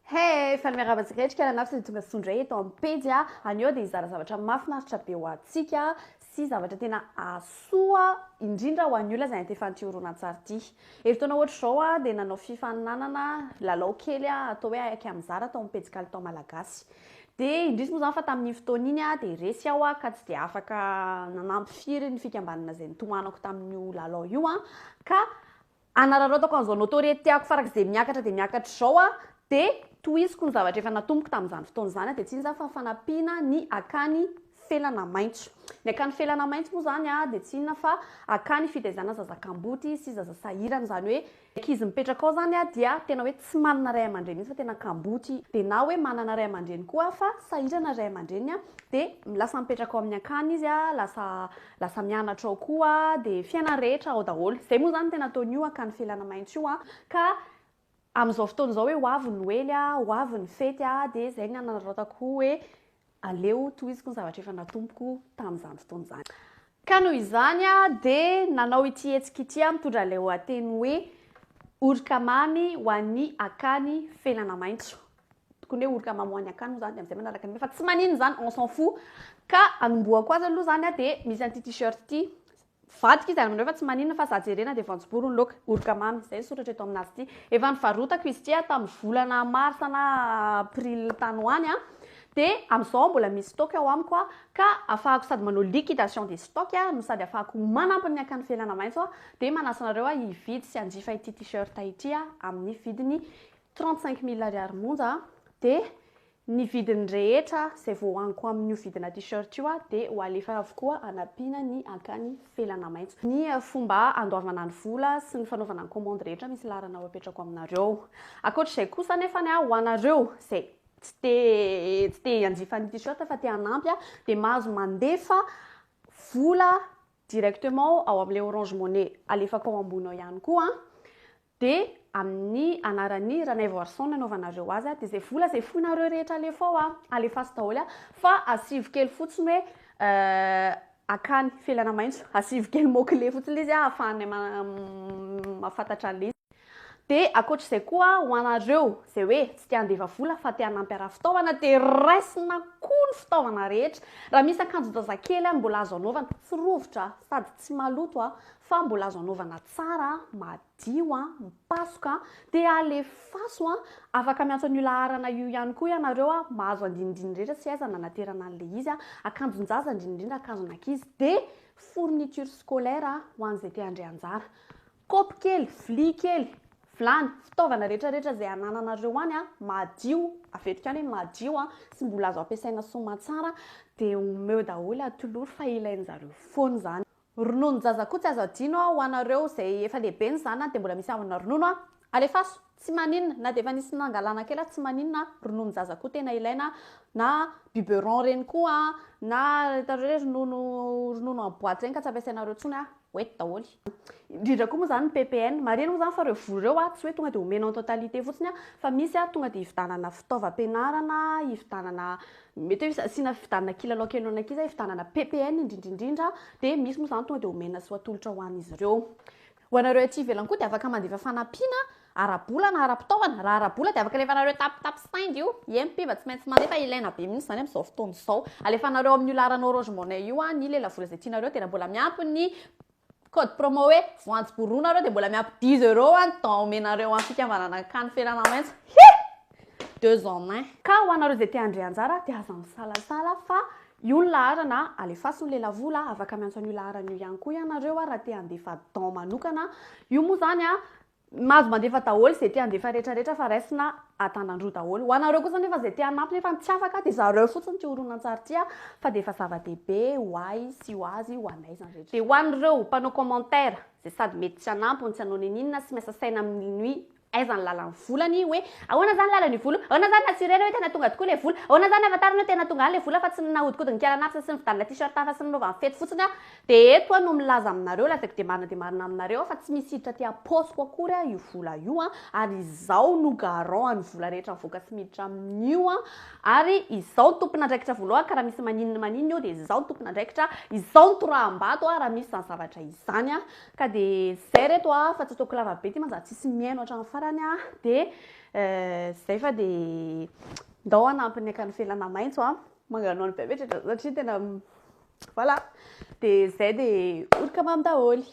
Hey! Faly miarahaba antsika rehetra kala nafy tonga soa indray eto amin'ny pejy a. Anio dia hizara zavatra mahafinaritra be ho antsika sy zavatra tena hahasoa indrindra ho an'ny olona izay antefan'ity horonantsary ity. Herintaona ohatr'izao aho dia nanao fifaninanana lalao kely atao hoe Aika mizara tao amin'ny pejy Kalitao Malagasy. Dia indrisy moa izany fa tamin'iny fotoana iny dia resy aho ka tsy dia afaka nanampy firy ny fikambanana izay nitohanako tamin'io lalao io ka Anararaotako an'izao notoriété-ako farak'izay miakatra dia miakatra izao aho, dia tohiziko ny zavatra efa natomboko tamin'izany fotoana izany, dia tsy inona izany fa fanampiana ny akany felana maitso. Ny akany felana maitso moa izany dia tsy inona fa akany fitaizana zaza kamboty sy zaza sahirana, izany hoe ny ankizy mipetraka ao izany dia tena hoe tsy manana ray aman-dreny mihitsy fa tena kamboty, dia na hoe manana ray aman-dreny koa fa sahirana ny ray aman-dreniny dia lasa mipetraka ao amin'ny akany izy, lasa Lasa mianatra ao koa dia fiainana rehetra ao daholo. Izay moa izany no tena ataon'io akany felana maitso io an. Ka amin'izao fotoana izao hoe ho avy ny noely a, ho avy ny fety a, dia izay ny nanararaotako hoe aleo tohiziko ny zavatra efa natomboko tamin'izany fotoana izany. Ka noho izany dia nanao ity hetsika ity aho mitondra ilay ohateny hoe oroka mamy ho an'ny akany felana maitso. Tokony hoe oroka mamy ho an'ny akany moa zany dia amin'izay manaraka ny fa tsy maninona izany, on s'en fout. Ka anombohako azy aloha izany dia misy an'ity t-shirt ity. Mivadika izy aminareo fa tsy maninona fa za jerena dia voanjobory ny laoka. Oroka mamy, izay ny soratra eto aminazy ity. Efa nivarotako izy ity tamin'ny volana mars na april tany ho any. Dia amin'izao mbola misy stock ao amiko ka afahako sady manao liquidation des stocks no sady afahako manampy ny akany felana maitso. Dia manasa anareo hividy sy hanjifa ity t-shirt ity amin'ny vidiny 35 mille ariary monja dia ny vidiny rehetra izay voahaniko amin'io vidina t-shirt io dia ho alefa avokoa hanampiana ny ankany felana maitso. Ny fomba handoavana ny vola sy ny fanaovana ny commande rehetra misy laharana ho apetrako aminareo. Ankoatr'izay kosa anefa ho anareo izay tsy te tsy te hanjifa ny t-shirt fa te hanampy dia mahazo mandefa vola directement ao amin'ilay orange money alefako ao ambony ao ihany koa. Dia amin'ny anaran'i Ranaivoarison no anaovanareo azy, dia izay vola izay foinareo rehetra alefa ao an, alefaso daholo an, fa asivo kely fotsiny hoe akany felana maitso, asivo kely mot clé fotsiny ilay izy an, ahafahanay mahafantatra an'ilay izy. Dia ankoatr'izay koa ho anareo izay hoe tsy te handefa vola fa te hanampy ara-fitaovana dia raisina koa ny fitaovana rehetra. Raha misy akanjon-jazakely any mbola azo anaovana, tsy rovitra sady tsy maloto an, fa mbola azo anaovana tsara, madio, mipasoka, dia alefaso, afaka miantso an'io laharana io ihany koa ianareo, mahazo andinindiny rehetra sy aiza nanaterana an'ilay izy, akanjon-jaza indrindra indrindra akanjon'ankizy, dia fourniture scolaire ho an'izay te handray anjara, kaopy kely, vilia kely, vilany, fitaovana rehetra rehetra izay anananareo any, madio, averiko ihany hoe madio sy mbola azo ampiasaina soamantsara, dia omeo daholo, atolory fa ilain'zareo foana izany. Rononon-jaza koa tsy azo adino ho anareo izay efa lehibe ny zanany dia mbola misy ambina ronono a! Alefaso! Tsy maninona na dia efa nisy nangalana kely aza tsy maninona, rononon-jaza koa tena ilaina na biberon ireny koa na hitanareo hoe ronono ronono amin'ny boite ireny ka tsy ampiasainareo intsony a! Ho eto daholo. Indrindra koa moa izany ny PPN. Marihina moa izany fa ireo vola ireo a, tsy hoe tonga dia omena en totalité fotsiny a, fa misy a tonga dia hividanana fitaovam-pianarana, hividanana Mety hoe asiana fividianana kilalao kely ho an'ny ankizy, hividianana PPN indrindra indrindra, dia misy moa izany tonga dia omena sy ho atolotra ho an'izy ireo. Ho anareo aty ivelany koa dia afaka mandefa fanampiana ara-bola na ara-pitaovana. Raha ara-bola dia afaka alefanareo tap tap send io. Ie mpiva tsy maintsy mandefa, ilaina be mihitsy izany amin'izao fotoana izao. Alefanareo amin'io laharana Orange Money io ny lelavola izay tianareo dia raha mbola miampy ny Code promo hoe voanjobory roa nareo dia mbola miampy dix euros any don omenareo any fikambanana akany felana maitso hi! Deux en un. Ka ho anareo izay te handray anjara dia aza misalasala fa io ny laharana, alefaso ny lelavola, afaka miantso an'io laharana io ihany koa ianareo raha te handefa don manokana, io moa izany Mahazo mandefa daholo izay te handefa rehetra rehetra fa raisina antanandroa daholo. Ho anareo kosa nefa izay te hanampy nefa tsy afaka dia zareo fotsiny ity horonantsary ity fa dia efa zava-dehibe ho ahy sy ho azy ho anay izany rehetra. Dia ho an'ireo mpanao commentaire izay sady mety tsy hanampy no tsy hanao n'inon'inona sy miasa saina amin'ny aiza ny lalan'ny volany hoe ahoana izany lalan'io vola io, ahoana izany ny assurena hoe tena tonga tokoa ilay vola, ahoana izany ny ahafantarana hoe tena tonga any ilay vola fa tsy ny nahodinkodin'ny kialan'arsa sy ny vidanina t-shirt hafa sy ny nanaovany fety fotsiny aho. Dia eto aho no milaza aminareo, lazaiko dia marina dia marina aminareo aho fa tsy misy hiditra aty am-paosiko akory io vola io an, ary izaho no garant an'ny vola rehetra mivoaka sy miditra amin'io an, ary izaho no tompon'andraikitra voalohany ka raha misy maninona maninona eo dia izaho no tompon'andraikitra, izaho no toraham-bato raha misy izany zavatra izany an. Ka dia izay reto an, fa tsy ataoko lava be ity manjary tsisy mihaino hatramin'ny farany an, dia. Zay fa dia ndao hanampy ny akany felana maitso a, manganohano be mitratra satria tena voilà. Dia zay dia oroka mamy daholo.